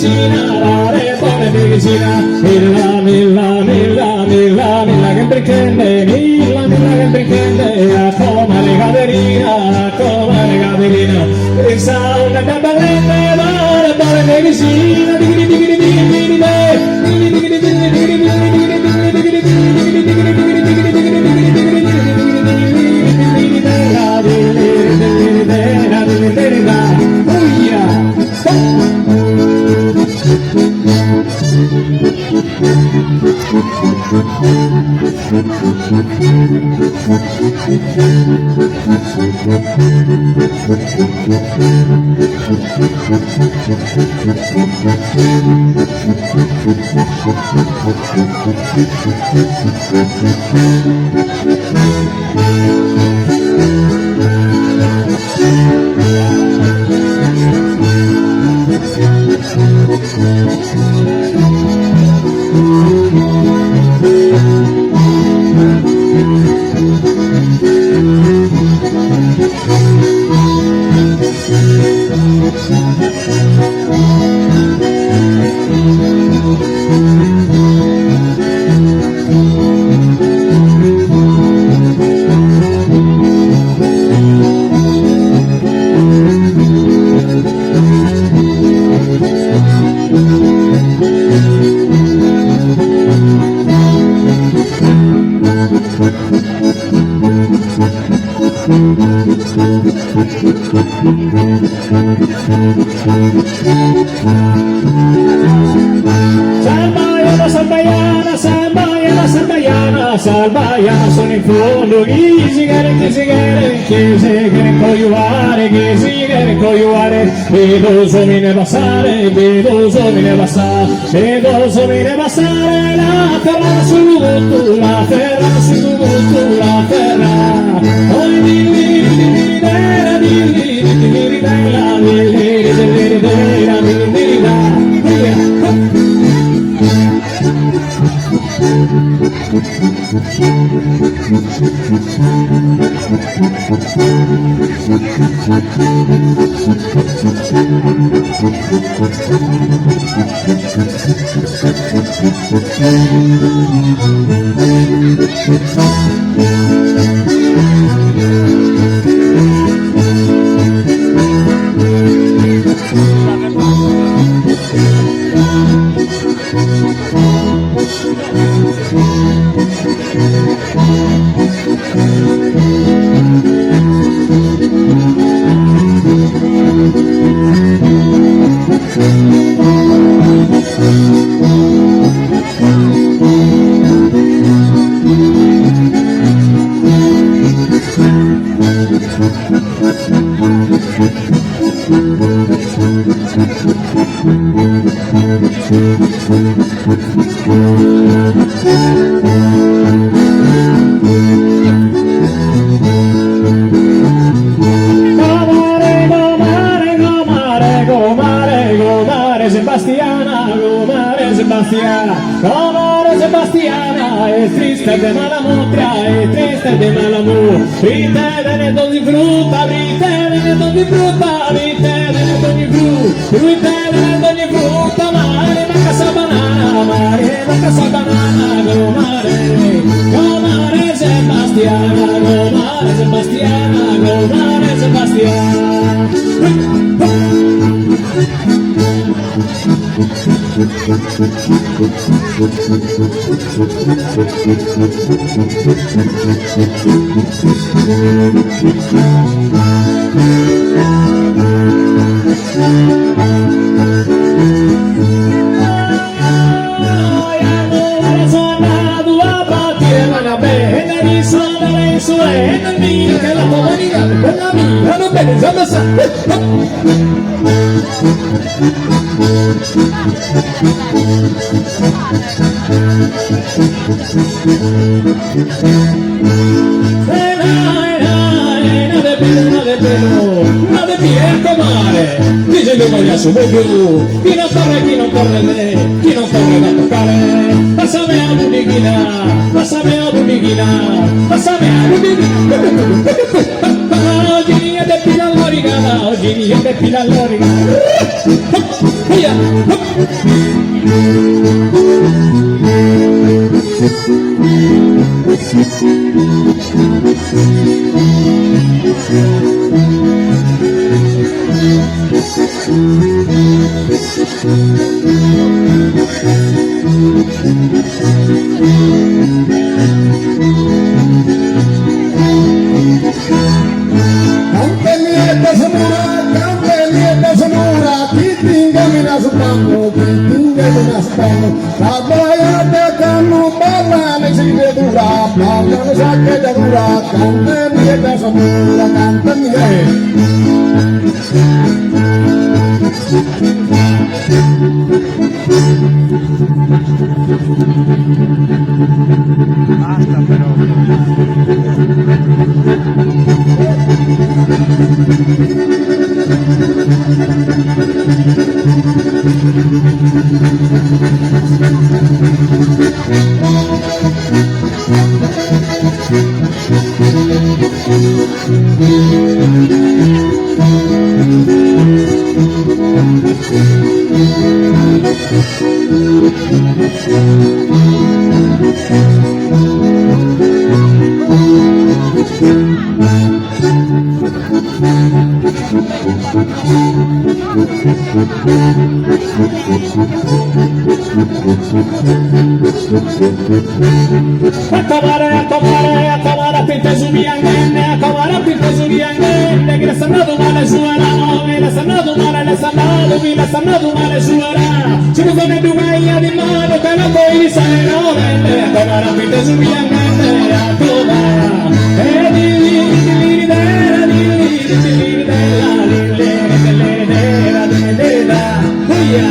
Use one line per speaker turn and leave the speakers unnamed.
medicina, dare bona medicina. Milla, milla, milla, milla, milla che brinchende, milla, milla che brinchende, a comare Caterina, a comare Caterina. In sa 'unnedda ballende, pare bona medicina, dighiri dighiri dighiri dighiri de, dighiri dighiri dighiri dighiri dighiri dighiri dighiri dighiri dighiri dighiri dighiri dighiri dighiri dighiri dighiri dighiri dighiri Salvaiana, salvaiana, salvaiana, salvaiana, salvaiana sono in fondo chi si cheren, chi si cheren, chi si cheren cojuare, chi si cheren cojuare, bido s'omine passare, bido s'omine passare, bido s'omine passare, l'afferrana su guttu, l'afferrana su guttu, l'afferrana. Oi dilli, dilli, dera, dilli, dilli, dera, dilli, dilli, dera, dilli, da, via. Comare, comare, comare, comare, comare Sebastiana, comare Sebastiana, comare Sebastiana, est triste de mala mutria, est triste de mala mu, prite tenet donzi frutta, prite tenet donzi frutta, prite tenet ogni fru, prite tenet ogni frutta, ma li mancat sa banana, ma li mancat sa banana, comare, comare Sebastiana, comare Sebastiana, comare Sebastiana. No de piel, comare, dice che voglia su più, chi non torre, chi non torre, chi non torre da toccare, passami a budighina, passami a budighina, passami a budighina, oggi de pila lorigana, oggi de pila lorigana, via!
Cante niedda sa mura, cante niedda sa mura, chi t'incaminat su pannu, chi t'incaminat su pannu, sa baiada cannu balla ne sa criadura, balla ne sa criadura, cante niedda sa mura, cante niedda.
Basta però.
A comare, a comare, a comare, ap'intesu pianghende, a comare ap'intesu pianghende, chi l'est andadu male su 'eranu, chi l'est andadu male, l'est andadu, chi l'est andadu male su 'eranu, su cuzoneddu ch'aiat in manu che lu coit issaeronende, a comare ap'intesu pianghende, a comare, e dilli dilli dera dilli dilli della dilli dilli dera dilli dera, uia.